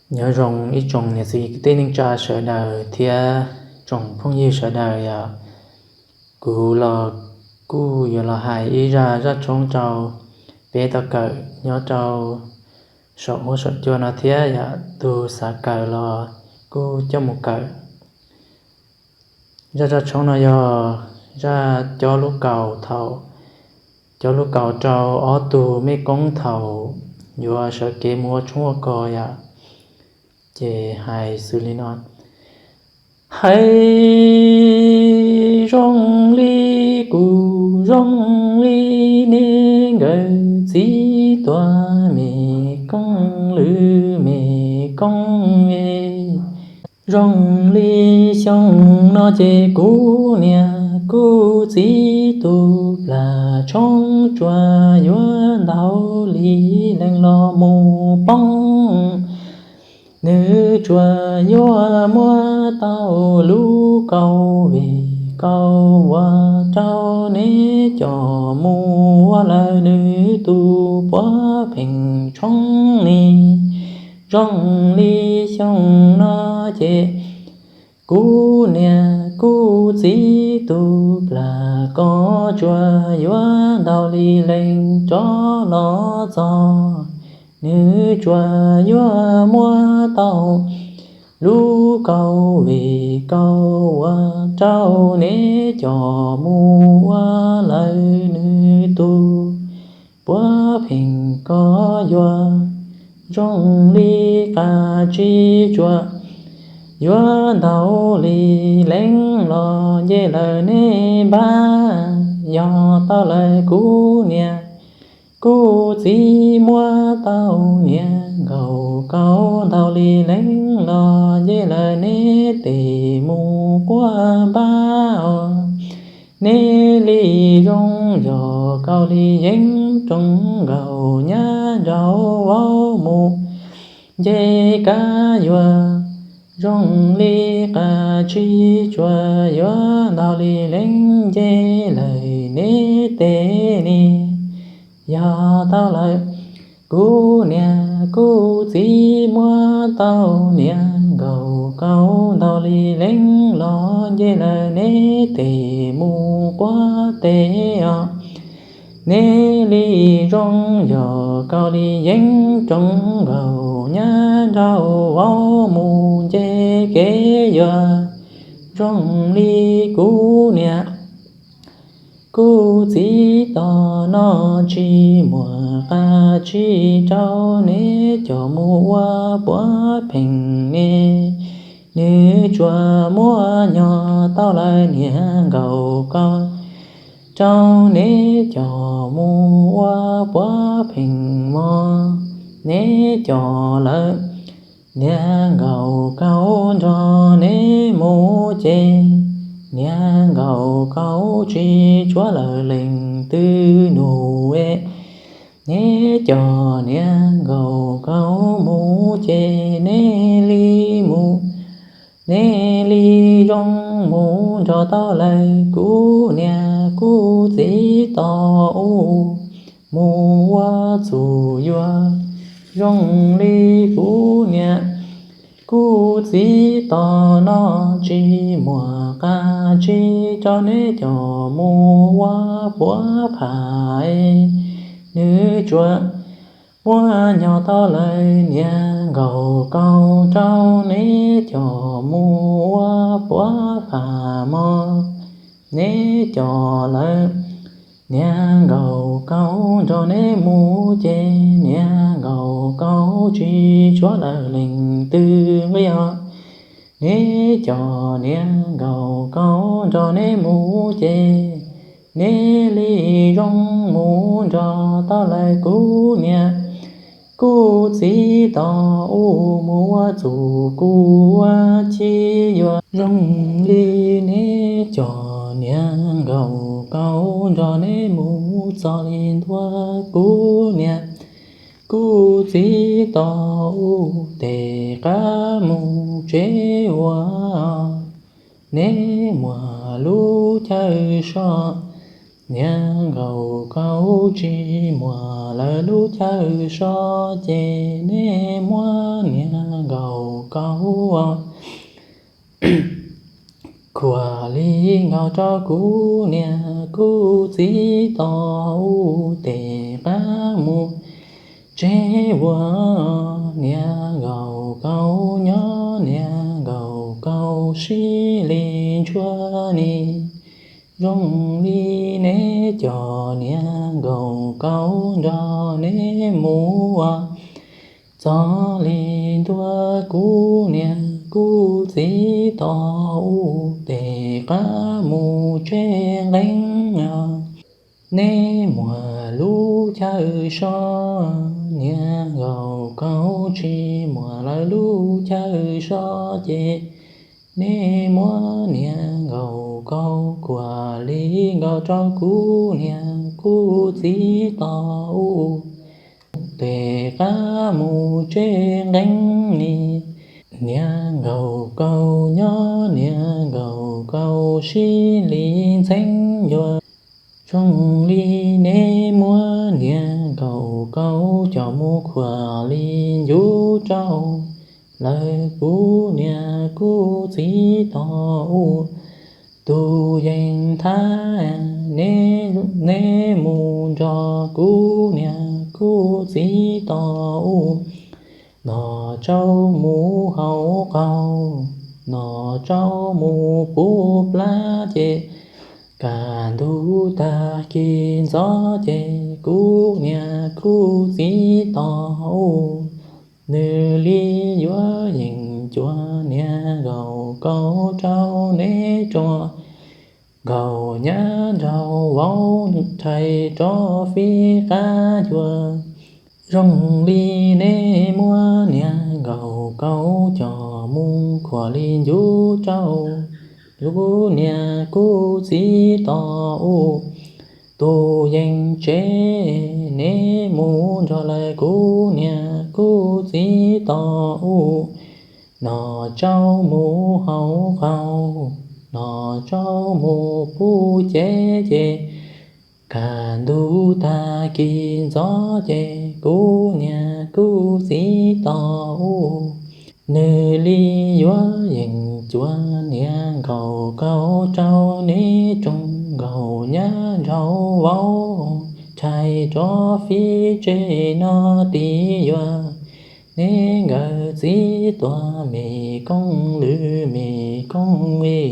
Nyob zoo ib tsoom niam txiv kwv tij neej tsa sawv daws thiab tsoom phooj ywg sawv daws yom. Kuv los kuj yuav los hais ib zaj zaj tshoob rau peb tau kawm nyob rau saum huab saum cua no thiab yom, tus xav kawm los kuj coj mus kawm. Zaj zaj tshoob no yog zaj cob lub kaus thaum, cob lub kaus rau ob tug mej koob thaum yuav sawv kev mus ua tshoob ua kos yom. Ces hais xws li no: Hais zoo li kuv zoo li nej nkawm txiv tuam mej koob lwm mej koob e. Zoo li xyoo no ces kuv niam kuv txiv tus plag tshoob tsuas yuav ntau li leej los mus poob. Nws tsuas yuav muab tau lub kaus vim kaus uas rau neb coj mus ua lawm nws tus puav pheej tshoob ni. Zoo li xyoo no ces kuv niam kuv txiv tus plag ko tsuas yuav ntau li leej rov los txog. Nws tsuas yuav muab tau lub kaus vim kaus uas rau neb coj mus ua lawm nws tus puav pheej ko yuav zoo li qab tsib tsuas yuav ntau li leej los nce lawm neb npab. Yog tau lawm kuv niam kuv txiv muab tau niam nkaus kaus ntau li leej los nce lawm neb tes mus quaj npab os. Neb li zoo yog kaus li yeeb rooj nkaus nyab nraug vauv mus nce kab yuav zoo li qab tsib tsuas yuav ntau li leej nce lawm neb tes ni. Yog tau lawm kuv niam kuv txiv muab tau niam nkaus kaus ntau li leej los nce lawm neb tes mus quaj tes os. Neb li zoo yog kaus li yeeb rooj nkaus nyab nraug vauv mus nce kev yuav zoo li kuv niam kuv txiv tos noj tsis muaj qab tsib rau neb coj mus ua puav pheej ne. Nws tsuas muab nyog tau lawm niam nkaus kaus rau neb coj mus ua puav pheej mog. Neb coj lawm niam nkaus kaus nrog neb mus ces niam nkaus kaus tsis tshuav lawm leej twg nug es. Neb coj niam nkaus kaus mus ces neb li mus, neb li zoo mus nrog tau lawm kuv niam kuv txiv tos u mus ua txuj yuav zoo li kuv niam kuv txiv tos noj tsis muaj qab tsib rau neb coj mus ua puav pham. Nws tsuas muab nyog tau lawm niam nkaus kaus rau neb coj mus ua puav pham mog. Neb coj lawm niam nkaus kaus nrog neb mus ces niam nkaus kaus tsis tshuav lawm leej twg nqi os. Neb coj niam nkaus kaus nrog neb mus ces neb li zoo mus nrog tau lawm kuv niam kuv txiv tos u mus ua txuj kuv ua ci yuav zoo li neb coj niam nkaus kaus nrog neb mus txog li ntua kuv niam kuv txiv tos u tes qab mus tsev ua. Neb muaj lub chaw so, niam nkaus kaus tsis muaj lawm lub chaw so ces neb muab niam nkaus Khuam li nkaus rau kuv niam kuv txiv tos ub tes qab mus tseb vuas. Niam nkaus kau nyob niam nkaus kau sib li ntsuag ni. Zoo li neb cov niam nkaus kau nrog neb mus ua txog li ntua kuv niam kuv txiv tos ub tes qab mus tseb nqeeb. Neb muaj lub chaw so, niam nkaus kau tsis muaj lawv lub chaw so ces neb muab niam nkaus kau khuam li nkaus rau kuv niam kuv txiv tos ub tes qab mus tseb nqeeb ni. Niam nkaus kau nyob niam nkaus kau sib li ntxheeb yuav. Zoo li neb muab niam nkaus kau coj mus khuam li ncuv rau lawv kuv niam kuv txiv tos ub tus yees thab. Neb mus nrog kuv niam kuv txiv tos ub, noj tsau mus haus qaug, noj tsau mus pub plab ces kaj ntug tag kis ntxov ces kuv niam kuv txiv tos ub, nws li yuav yeem cuav niam nkaus kau rau neb tsuag. Nkaus nyab nraug vauv rhais rov fij qab yuav. Zoo li neb muab niam nkaus kau coj mus khuam li ncuv rau kuv niam kuv txiv tos ub tus yees tsev. Neb mus nrog lawv kuv niam kuv txiv tos ub, noj tsau mus haus qaug, noj tsau mus pub cev ces kaj ntug tag kis ntxov ces kuv niam kuv txiv tos ub, nws li yuav yeem cuav niam nkaus kau rau neb tsuag. Nkaus nyab nraug vauv rhais rov fij tsev no tim yuav, neb nkawd txiv tuag me koob lwm me koob li.